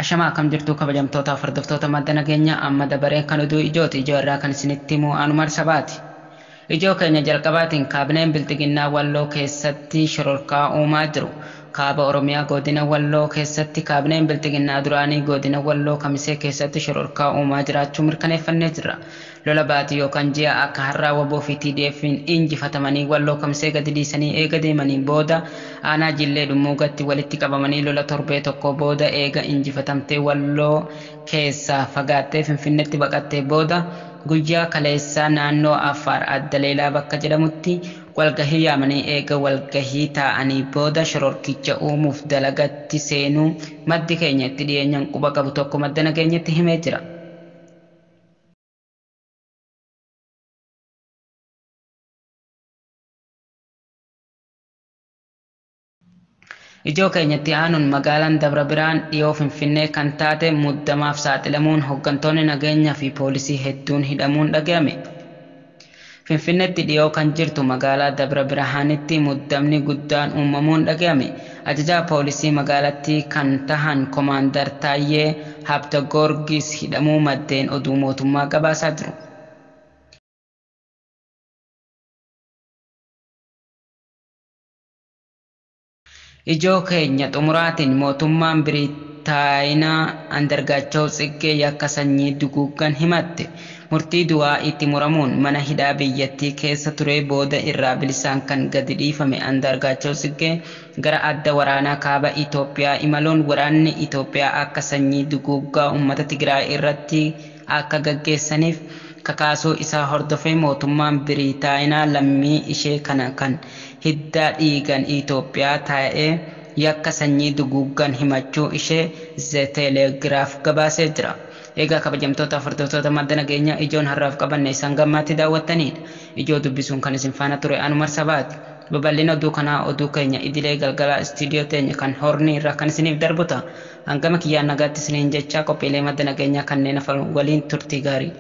Ashamaa akkam jirtu kabajamtoota hordoftoota madda nageenyaa amma dabareen kan oduu ijooti. Ijoo irraa kan isinitti himu Anumar Sabaati. Ijoo keenya jalqabaatiin kaabineen Bilxiginnaa Walloo keessatti shororkaa uumaa jiru. Kaaba Oromiyaa godina Walloo keessatti kaabineen Bilxiginnaa duraanii godina Walloo Kamisee keessatti shororkaa uumaa jiraachuu mirkaneeffannee jirra. Lola baatii yookaan ji'a akka har'aa WBO fi TDF'n injifatamanii Walloo Kamisee gadi dhiisanii eega deemanii booda aanaa Jillee Dhummuugatti walitti qabamanii lola torbee tokko booda eega injifatamtee Walloo keessaa fagaattee Finfinneetti baqattee booda guyyaa kaleessaa naannoo Affaar adda Leelaa bakka jedhamutti walgahii yaamanii eega walgahii taa'anii booda shororkicha uumuuf dalagatti seenuu maddi keenya itti dhiyeenyaan quba qabu tokko madda nageenyatti himee jira. Ijoo keenyatti aanuun magaalaan Dabra Birhaan dhiyoo Finfinnee kan taate muddamaaf saaxilamuun hooggantoonni nageenyaa fi poolisii hedduun hidhamuun dhaga'ame. Finfinneetti dhiyoo kan jirtu magaalaa Dabra Birhaanitti muddamni guddaan uumamuun dhaga'ame. Ajajaa poolisii magaalattii kan tahan Komaandar Taayyee Habtagoorgis hidhamuu maddeen oduu mootummaa gabaasaa jiru. Ijoo keenya xumuraatiin mootummaan Biriitaayinaa Andargaachoo Tsiggee yakka sanyii duguuggan himatte. Murtii du'aa itti muramuun mana hidhaa biyyattii keessa ture booda irraa bilisaan kan gadi dhiifame Andargaachoo Tsiggee gara adda waraanaa kaaba Itoophiyaa imaluun waraanni Itoophiyaa akka sanyii duguuggaa uummata Tigraay irratti akka gaggeessaniif kakaasuu isaa hordofee mootummaan Biriitaayinaa lammii ishee kana kan hidda dhiigan Itoophiyaa taa'ee yakka sanyii duguuggan himachuu ishee The Telegraph gabaasee jira. Egaa kabajamtoota hordoftoota madda nageenyaa ijoon har'aaf qabanne isaan gammaatti daawwattanidha. Ijoo dubbisuun kan isin faana ture Anumar Sabaati. Babal'ina oduu kanaa oduu keenya idilee galgalaa istiidiyoo teenya kan horni irraa kan isiniif darbu ta'a. Hangama kiyyaan nagaatti isiniin jechaa qophiilee madda nageenyaa kanneen hafan waliin turtii gaarii.